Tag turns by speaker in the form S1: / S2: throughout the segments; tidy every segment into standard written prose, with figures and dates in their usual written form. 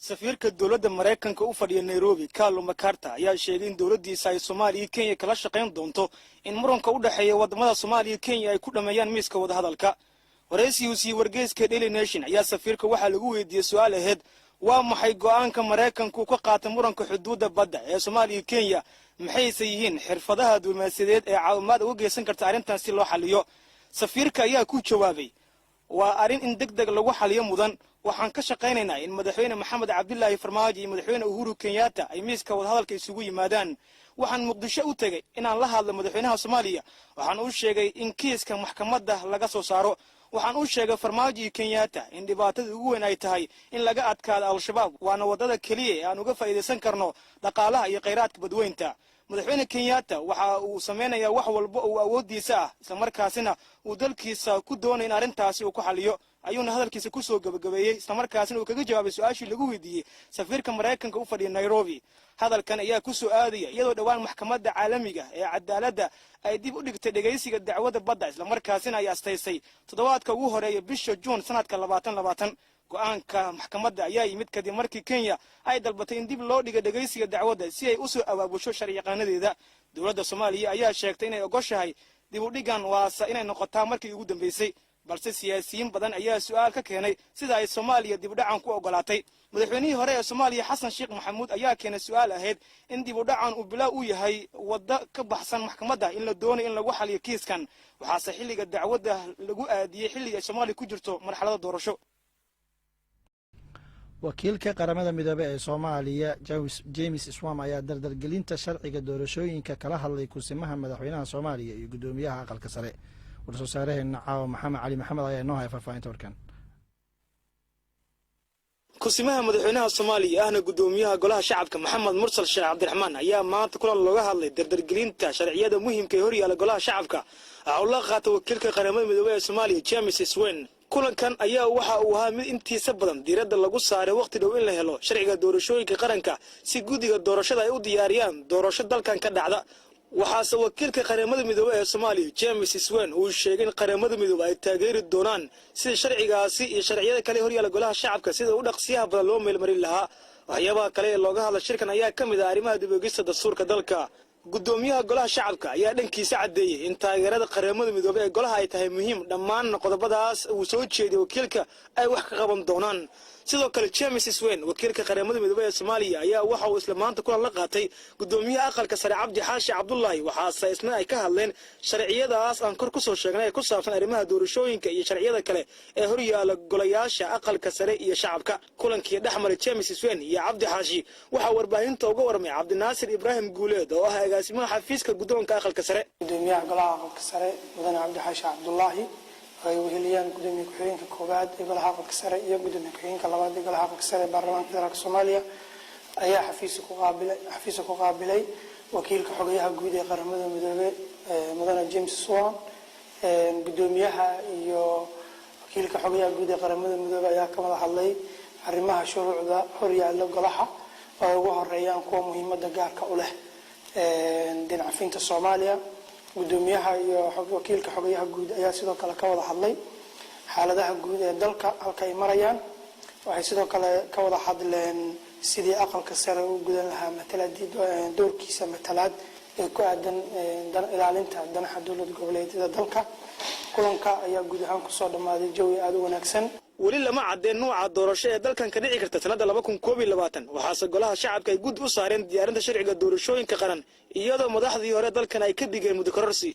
S1: Safiirka dowladda Maraykanka u fadhiya Nairobi, Carlo McCarter, ayaa sheegay in dowladdiisa ay Soomaaliya iyo Kenya kala shaqayn doonto in muranka u dhexeeya waddamada Soomaaliya iyo Kenya ay ku dhammeeyaan miiska wadahadalka. Waraysi uu siiyey wargeyska Daily Nation ayaa safiirka waxaa lagu weydiiyey su-aal ahayd: waa maxay go'aanka Maraykanku ka qaatay muranka xuduudda badda ee Soomaaliya iyo Kenya? Maxayse yihiin xirfadaha diblomaasiyadeed ee caawimaad uga geysan karta arrintan si loo xaliyo? Safiirka ayaa ku jawaabay: "Waa arrin in deg deg lagu xaliyo mudan. Waxaan ka shaqaynaynaa in Madaxweyne Maxamed Cabdilaahi Farmaajo iyo Madaxweyne Uhuru Kenyatta ay miiska wadahadalka isugu yimaadaan. Waxaan Muqdisho u tegey inaan la hadlo madaxweynaha Soomaaliya. Waxaan u sheegay in kiiska maxkamadda laga soo saaro. Waxaan u sheegay Farmaajo iyo Kenyatta in dhibaatada ugu weyn ay tahay in laga adkaado Al-Shabaab, waana waddada keliya ee aan uga faa'iidaysan karno dhaqaalaha iyo khayraadka badweynta. Madaxweyne Kenyatta waxa uu samaynayaa wax walba uu awooddiisa ah, islamarkaasina uu dalkiisa ku doonay in arrintaasi uu ku xaliyo," ayuuna hadalkiisa kusoo gebagabeeyey, islamarkaasina uu kaga jawaabay su-aashii lagu weydiiyey safiirka Maraykanka u fadhiya Nairobi. Hadalkan ayaa ku soo aadaya iyadoo dhowaan Maxkamadda Caalamiga ee Cadaaladda ay dib u dhigtay dhegaysiga dacwadda badda, islamarkaasina ay astaysay toddobaadka ugu horeeya bisha Juun sanadka 2020. Go-aanka maxkamadda ayaa yimid kadib markii Kenya ay dalbatay in dib loo dhiga dhegaysiga dacwadda si ay usoo abaabusho sharciyaqaanadeeda. Dowladda Soomaaliya ayaa sheegtay inay ogoshahay dib u dhigan, waase inay noqotaa markii ugu dambeysay. Balse siyaasiyiin badan ayaa su-aal ka keenay sida ay Soomaaliya dib u dhacan ku ogolaatay. Madaxweynihii hore ee Soomaaliya, Xasan Sheekh Maxamuud, ayaa keenay su-aal ahayd in dib u dhacan uu bilaa u yahay waddo ka baxsan maxkamadda in la doonayo in lagu xaliyo kiiskan, waxaase xilliga dacwadda lagu aadiyey xilliga ay Soomaaliya ku jirto marxalada doorasho.
S2: Wakiilka Qaramada Midoobey ee Soomaaliya, James Swan, ayaa dardargelinta sharciga doorashooyinka kala hadlay kusimaha madaxweynaha Soomaaliya iyo guddoomiyaha Aqalka Sare. War-soo saaraheena caawa, Maxamed Cali Maxamed, ayaa inoo haya faahfaahinta warkan.
S1: Kusimaha madaxweynaha Soomaaliya ahna guddoomiyaha Golaha Shacabka, Maxamed Mursal Sheekh Cabdiraxmaan, ayaa maanta kulan looga hadlay dardargelinta sharciyada muhiimka ee horyaala Golaha Shacabka waxa uu la qaatay wakiilka Qaramada Midoobey ee Soomaaliya, James Swan. Kulankan ayaa waxa uu ahaa mid intiisa badan diiradda lagu saaray waqti dhow in la helo sharciga doorashooyinka qaranka, si guddiga doorashada ay u diyaariyaan doorasho dalkan ka dhacda. Waxaase wakiilka Qaramada Midoobey ee Soomaaliya, James Swan, uu sheegay in Qaramada Midoobey ay taageeri doonaan sida sharcigaasi iyo sharciyada kale horyaala Golaha Shacabka sida u dhaqsiyaha badan loo meelmarin lahaa. Waxyaabaha kale ee looga hadla shirkan ayaa ka mid ah arrimaha dib eegista dastuurka dalka. Guddoomiyaha Golaha Shacabka ayaa dhankiisa caddeeyey in taageerada Qaramada Midoobey ee golaha ay tahay muhiim, dhammaan qodobadaas uu soo jeediyey wakiilka ay wax ka qaban doonaan. Sidoo kale, James Swan, wakiilka Qaramada Midoobey ee Soomaaliya, ayaa waxa uu isla maanta kulan la qaatay guddoomiyaha Aqalka Sare, Cabdi Xaashi Cabdullaahi. Waxaase isna ay ka hadleen sharciyadaas aan kor kusoo sheegnay ee ku saabsan arrimaha doorashooyinka iyo sharciyada kale ee horyaala golayaasha Aqalka Sare iyo Shacabka. Kulankii dhexmaray James Swan iyo Cabdi Xaashi waxaa warbaahinta uga warmay Cabdinaasir Ibraahim Guuleed, oo ah agaasimaha xafiiska guddoonka Aqalka Sare.
S3: Gudoomiyaha Golaha Aqalka Sare, Mudane Cabdi Xaashi Cabdullaahi, oo ay weheliyaan gudoomiye ku-xigeenka koowaad ee Golaha Aqalka Sare iyo gudoomiye ku-xigeenka labaad ee Golaha Aqalka Sare ee Baarlamaanka Federaalka Soomaaliya, ayaa xafiiska ku qaabilay wakiilka xogayaha guud ee Qaramada Midoobe, Mudane James Swan. Gudoomiyaha iyo wakiilka xogayaha guud ee Qaramada Midoobe ayaa ka wada hadlay arrimaha shuruucda horyaalla golaha, oo ay ugu horeeyaan kuwa muhiimada gaarka u leh deyn cafinta Soomaaliya. Gudoomiyaha iyo wakiilka xogayaha guud ayaa sidoo kale ka wada hadlay xaaladaha guud ee dalka, halka ay marayaan. Waxay sidoo kale ka wada hadleen sidii Aqalka Sare u gudan lahaa matalaad doorkiisa matalaad ee ku aadan ilaalinta danaha dowlad goboleedyada dalka. Kulanka ayaa guud ahaan kusoo dhammaaday jawi aada u wanaagsan.
S1: Weli lama caddeen nuuca doorasho ee dalkan ka dhici karta sanadda 2021. Waxaase Golaha Shacabka ay guddi u saareen diyaarinta sharciga doorashooyinka qaran, iyadoo madaxdii hore dalkan ay ka dhigeen muddo kororsi.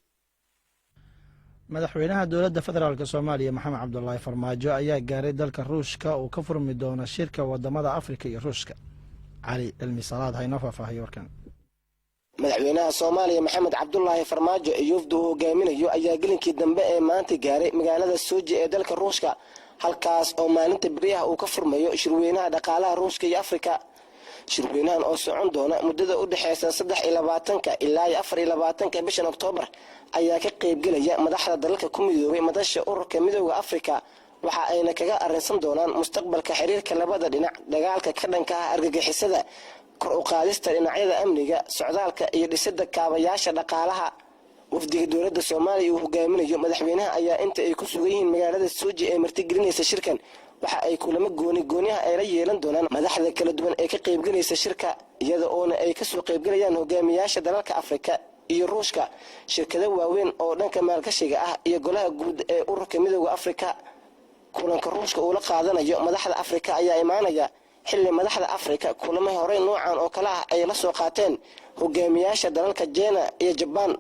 S2: Madaxweynaha Dowladda Federaalka Soomaaliya, Maxamed Cabdulaahi Farmaajo, ayaa gaaray dalka Ruushka uu ka furmi doono shirka wadamada Afrika iyo Ruushka. Cali Cilmi Salaad ha inoo faahfaahiyo warkan.
S4: Madaxweynaha Soomaaliya, Maxamed Cabdulaahi Farmaajo, iyo wafdi uu hogaaminayo ayaa gelinkii dambe ee maanta gaaray magaalada Soji ee dalka Ruushka, halkaas oo maalinta beriyaha uu ka furmayo shirweynaha dhaqaalaha Ruushka iyo Afrika. Shirweynahan oo socon doona muddada u dhexeysa 23-ka ilaa iyo 24-ka bishan Oktoobar ayaa ka qaybgelaya madaxda dalalka ku midoobay madasha Ururka Midooda Afrika. Waxa ayna kaga arrinsan doonaan mustaqbalka xiriirka labada dhinac, dagaalka ka dhanka ah argagixisada, kor u qaadista dhinacyada amniga, socdaalka iyo dhisida kaabayaasha dhaqaalaha. Wafdiga dowladda Soomaaliya uu hogaaminayo madaxweynaha ayaa inta ay ku sugan yihiin magaalada Soji ee martigelinaysa shirkan Waxa ay kulamo gooni gooniyaha ay la yeelan doonaan madaxda kala duwan ee ka qaybgelaysa shirka, iyada oona ay kasoo qaybgelayaan hogaamiyaasha dalalka Afrika iyo Ruushka, shirkado waaweyn oo dhanka maalgashiga ah iyo Golaha Guud ee Ururka Midooda Afrika. Kulanka Ruushka uu la qaadanayo madaxda Afrika ayaa imaanaya xilli madaxda Afrika kulamo horey noocan oo kale ah ay la soo qaateen hogaamiyaasha dalalka Jina iyo Jabaan.